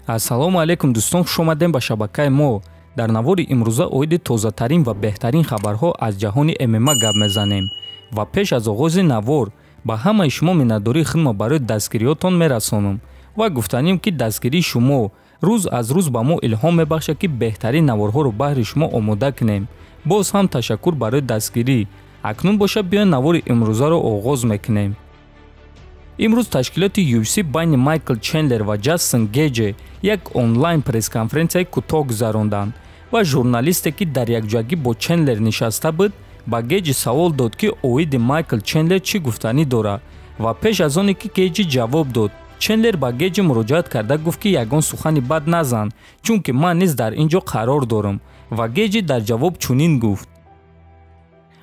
Ассалому алайкум дӯстон, хуш омадем ба шабакаи мо. Дар навори имрӯза оиди тозатарин ва беҳтарин хабарҳо аз ҷаҳони ММА гап мезанем. Ва пеш аз оғози навор ба ҳамаи шумо миннатдории худро барои дастгириётон мерасонам ва гуфтанем, ки дастгирии шумо рӯз аз рӯз ба мо илҳом мебахшад, ки беҳтарин наворҳоро баҳри шумо омода кунем. Боз ҳам ташаккур барои дастгирӣ. Акнун бошад, биёед навори имрӯзаро оғоз мекунем. Имрӯз ташкилоти UFC байни Майкл Чендлер ва Ҷастин Геҷе як онлайн пресс-конференсияи кӯтоҳ гузаронданд ва журналисте, ки дар якҷоягӣ бо Чендлер нишаста буд, ба Геҷи савол дод, ки оиди Майкл Чендлер чӣ гуфтанӣ дорад. Ва пеш аз оне ки Геҷи ҷавоб дод, Чендлер ба Геҷи муроҷиат карда гуфт, ки ягон сухани бад назан, чунки ман низ дар ин ҷо қарор дорам. Ва Геҷи дар ҷавоб чунин гуфт: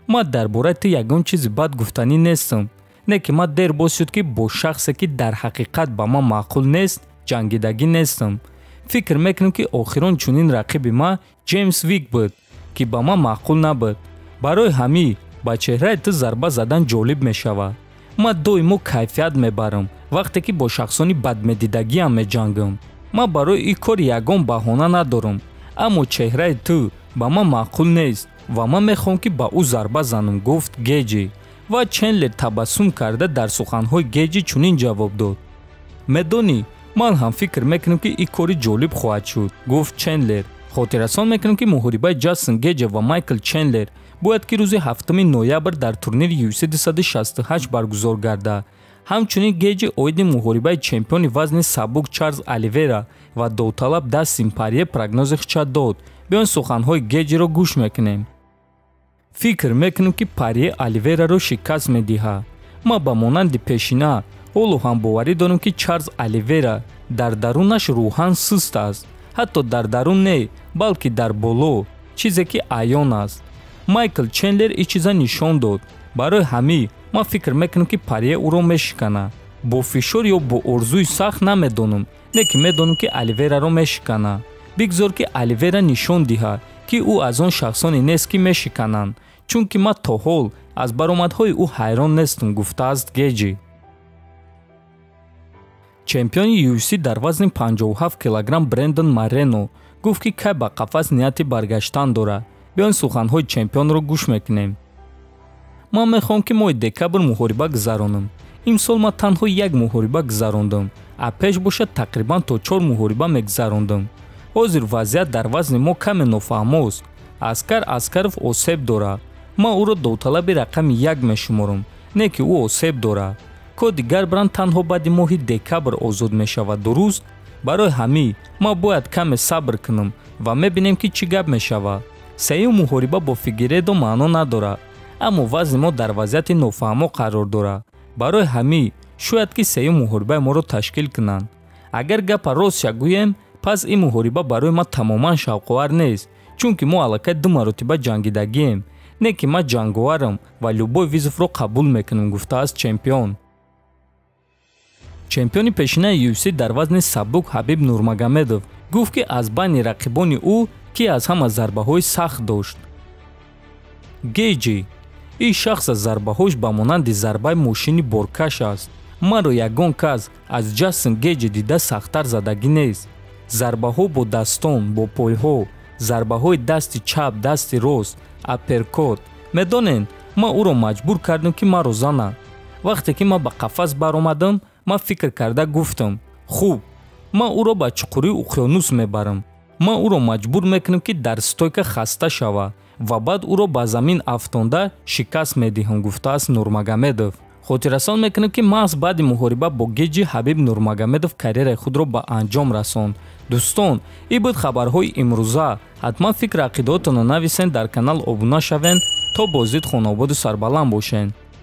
ман дар бораи ту ягон чизи бад гуфтанӣ нестам, не ки ман дер боз шуд, ки бо шахсе, ки дар ҳақиқат ба ман маъқул нест, ҷангидагӣ нестам. Фикр мекунам, ки охирон чунин рақиби ман Ҷеймс Вик буд, ки ба ман маъқул набуд. Барои ҳамин ба чеҳраи ту зарба задан ҷолиб мешавад. Ман доимо кайфият мебарам вақте ки бо шахсони бадмедидагиам меҷангам. Ман барои ин кор ягон баҳона надорам, аммо чеҳраи ту ба ман маъқул нест ва ман мехоҳам, ки ба ӯ зарба занам, гуфт Геҷи. Ва Чендлер табассум карда дар суханҳои Геҷи чунин ҷавоб дод: медонӣ, ман ҳам фикр мекунам, ки ин кори ҷолиб хоҳад шуд, гуфт Чендлер. Хотиррасон мекунам, ки муҳорибаи Ҷастин Геҷе ва Майкл Чендлер бояд ки рӯзи 7 ноябр дар турнири UFC 268 баргузор гардад. Ҳамчунин Геҷи оиди муҳорибаи чемпиони вазни сабук Чарлз Оливера ва довталаб Дастин Парье прогнози худша дод. Биён суханҳои Геҷиро гӯш мекунем. Фикр мекунам, ки Парье Оливераро шикаст медиҳад. Ман ба монанди пешина ҳоло ҳам боварӣ дорам, ки Чарлз Оливера дар дарунаш рӯҳан суст аст. Ҳатто дар дарун не, балки дар боло, чизе ки аён аст. Майкл Чендлер ин чиза нишон дод. Барои ҳамин ман фикр мекунам, ки Парье ӯро мешиканад. Бо фишор ё бо орзуи сахт намедонам, не ки медонам, ки Оливераро мешиканад. Бигзор, ки Оливера нишон диҳад, ки ӯ аз он шахсоне нест, ки мешикананд, чунки ман то ҳол аз баромадҳои ӯ ҳайрон нестам, гуфтааст Геҷи. Чемпиони UFC дар вазни 57 килограмм Брендон Марено гуфт, ки кай ба қафас нияти баргаштан дорад. Биён суханҳои чемпионро гӯш мекунем. Ман мехоҳам, ки моҳи декабр муҳориба гузаронам. Имсол ман танҳо як муҳориба гузарондам, а пеш бошад тақрибан то 4 муҳориба мегузарондам. Ҳозир вазъият дар вазни мо каме нофаҳмост. Аскар Аскаров осеб дорад. Ман ӯро довталаби рақами 1 мешуморам, не ки ӯ осеб дорад. Коди Гарбранд танҳо баъди моҳи декабр озод мешавад, дуруст? Барои ҳамин ман бояд каме сабр кунам ва мебинем, ки чӣ гап мешавад. Сеюм муҳориба бо Фигередо маъно надорад, аммо вазни мо дар вазъияти нофаҳмо қарор дорад. Барои ҳамин шояд ки сеюм муҳорибаи моро ташкил кунанд. Агар гапа ростша гӯем, пас ин муҳориба барои ман тамоман шавқовар нест, чунки мо аллакай 2 маротиба ҷангидагием. Не ки ман ҷанговарам ва любой вызовро қабул мекунам, гуфтааст чемпион. Чемпиони пешинаи UFC дар вазни сабук Ҳабиб Нурмагомедов гуфт, ки аз байни рақибони ӯ ки аз ҳама зарбаҳои сахт дошт. Геҷи. Ин шахс аз зарбаҳош ба монанди зарбаи мошини боркаш аст. Маро ягон кас аз Ҷастин Геҷи дида сахттар задагӣ нест. Зарбаҳо бо дастон, бо пойҳо, зарбаҳои дасти чап, дасти рост, апперкот. Медонед, ман ӯро маҷбур кардам, ки маро занад. Вақте ки ман ба қафас баромадам, ман фикр карда гуфтам: хуб, ман ӯро ба чуқурии уқёнус мебарам. Ман ӯро маҷбур мекунам, ки дар стойка хаста шавад ва баъд ӯро ба замин афтонда шикаст медиҳам, гуфтааст Нурмагомедов. Хотиррасон мекунам, ки маҳз баъди муҳориба бо Геҷи Ҳабиб Нурмагомедов карьераи худро ба анҷом расонд. Дӯстон, ин буд хабарҳои имрӯза. Ҳатман фикр ақидаотонро нависен, дар канал обуна шавен, то боздид хонаободу сарбаланд бошен.